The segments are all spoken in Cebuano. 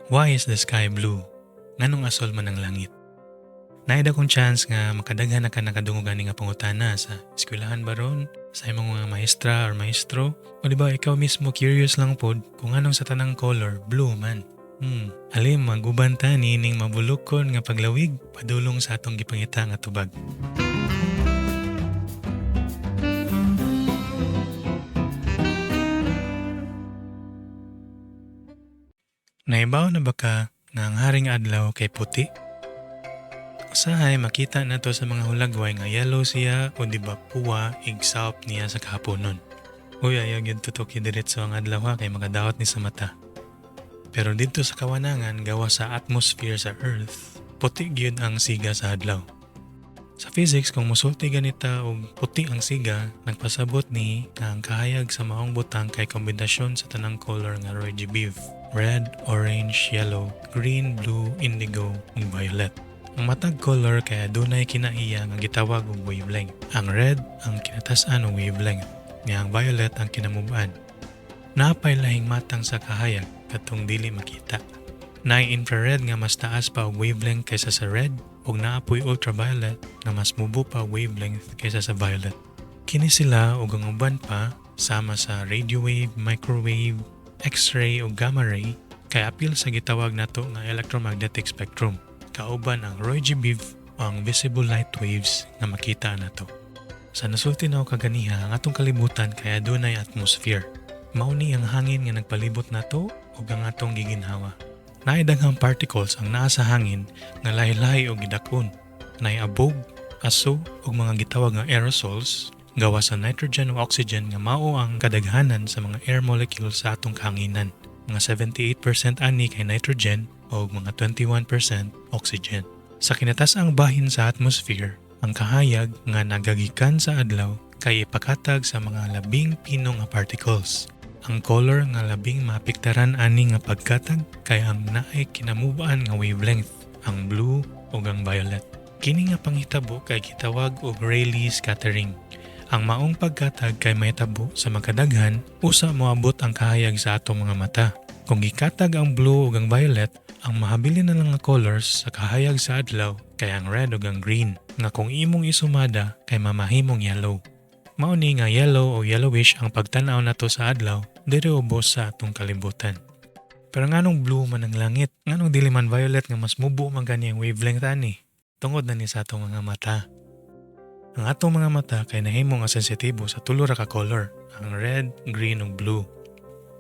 Why is the sky blue? Nganong asol man ang langit? Naay dakong chance nga makadaghan na ka nakadungog ani nga pangutana sa eskwelahan ba ron, sa imong mga maestra or maestro, o di ba ikaw mismo curious lang pod kung nganong sa tanang color blue man. Ali maguban ta niining mabulokon nga paglawig padulong sa atong gipangita nga tubag. Naibaw na ba ka nga ang haring adlaw kay puti? Usahay makita nato sa mga hulagway nga yellow siya o di ba puwa igsaop niya sa kahaponon. Uy, ayaw gyud tutoki diretso ang adlaw ha kay makadawat ni sa mata. Pero didto sa kawanangan gawa sa atmosphere sa Earth, puti gyud ang siga sa adlaw. Sa physics, kung musulti ganita og puti ang siga, nagpasabot ni nga ang kahayag sa maong butang kay kombinasyon sa tanang color nga RGB: red, orange, yellow, green, blue, indigo, ug violet. Ang matag color kay adunay kinaiya nga gitawag og wavelength. Ang red ang kinatas-an og wavelength, nga ang violet ang kinamub-an. Naapay lahing matang sa kahayag katong dili makita. Naay infrared nga mas taas pa og wavelength kaysa sa red, ug naa poy ultraviolet nga mas mubo pa og wavelength kaysa sa violet. Kini sila ug ang uban pa sama sa radio wave, microwave, X-ray ug gamma ray kay apil sa gitawag nato nga electromagnetic spectrum. Kauban ang Roy G. Biv o ang visible light waves nga makita nato. Sa nasulti nako kaganiha, ang atong kalibutan kay adunay atmosphere. Mao ni ang hangin nga nagpalibot nato ug ang atong giginhawa. Naay daghang particles ang naa sa hangin nga lahi-lahi og gidak-on. Naay abog, aso ug mga gitawag nga aerosols gawa sa nitrogen o oxygen nga mao ang kadaghanan sa mga air molecules sa atong kahanginan. Mga 78% ani kay nitrogen o mga 21% oxygen. Sa kinatas-ang bahin sa atmosphere, ang kahayag nga nagagikan sa adlaw kay ipakatag sa mga labing pino nga particles. Ang color nga labing maapektaran ani nga pagkatag kay ang naay kinamubaan nga wavelength, ang blue ug ang violet. Kini nga panghitabo kay gitawag og Rayleigh scattering. Ang maong pagkatag kay mahitabo sa makadaghan usa moabot ang kahayag sa atong mga mata. Kung gikatag ang blue ug ang violet, ang mahabilin na lang nga colors sa kahayag sa adlaw kay ang red ug ang green, nga kung imong isumada kay mamahimong yellow. Mao ni nga yellow o yellowish ang pagtan-aw nato sa adlaw diri ubos sa atong kalibutan. Pero nganong blue man ang langit, nganong dili man violet nga mas mubo man gani ang wavelength ani? Tungod na ni sa atong mga mata. Ang atong mga mata kay nahimo nga sensitibo sa tulo ra ka color, ang red, green ug blue.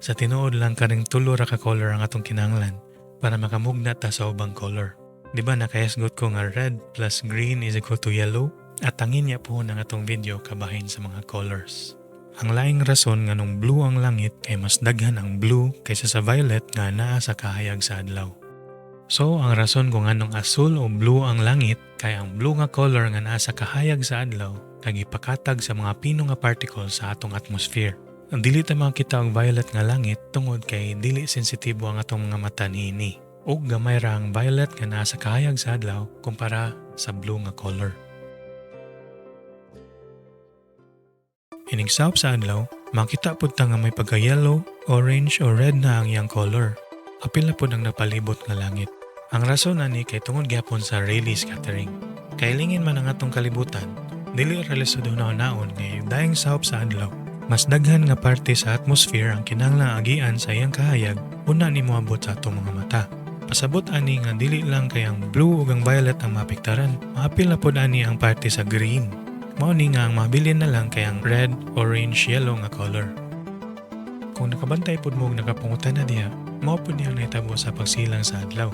Sa tinuod lang karing tulo ra ka color ang atong kinahanglan para makamugna ta sa ubang color. Di ba nakahisgot ko nga red plus green is equal to yellow? At tangin niya po ng atong video kabahin sa mga colors. Ang laing rason nganong blue ang langit kay mas daghan ang blue kaysa sa violet nga naa sa kahayag sa adlaw. So, ang rason kung nganong asul o blue ang langit kay ang blue nga color nga naa sa kahayag sa adlaw kay gipakatag sa mga pino nga particles sa atong atmosphere. Ang dili ta makita og violet nga langit tungod kay dili sensitibo ang atong mga mata niini. Ug gamay ra ang violet nga naa sa kahayag sa adlaw kumpara sa blue nga color. Inig saop sa adlaw, makita pud ta nga may pagka-yellow, orange o red na ang iyang color. Apil na pud ang napalibot nga langit. Ang rason ani kay tungod gyapon sa Rayleigh scattering. Kailingin man ang atong kalibutan, dili ra lisod hunahun-naon nga daing saop sa adlaw. Mas daghan nga parte sa atmosphere ang kinahanglang agian sa iyang kahayag una ni moabot sa atong mga mata. Pasabot ani nga dili lang kay ang blue ug ang violet ang maapektaran, maapil na pud ani ang parte sa green. Mao ni nga ang mabilin na lang kay ang red, orange, yellow nga color. Kung nakabantay pud mo og nakapangutan na diha, mao pud ni ang nahitabo sa pagsilang sa adlaw.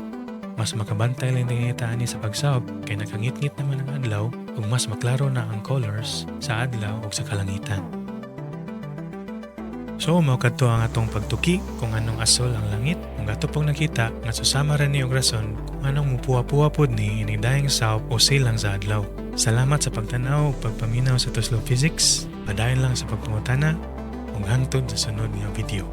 Mas makabantay lang tingita ani sa pagsaop kay nakangitngit naman ang adlaw ug mas maklaro na ang colors sa adlaw ug sa kalangitan. So mao kadto ang atong pagtuki kung anong asol ang langit. Kung ato pong nakita nga susama ra ni og rason kung anong mupuwa-puwa pod ni inig daing saop o silang sa adlaw. Salamat sa pagtan-aw ug pagpaminaw sa Tuslob Physics. Padayon lang sa pagpangutana ug hangtod sa sunod nga video.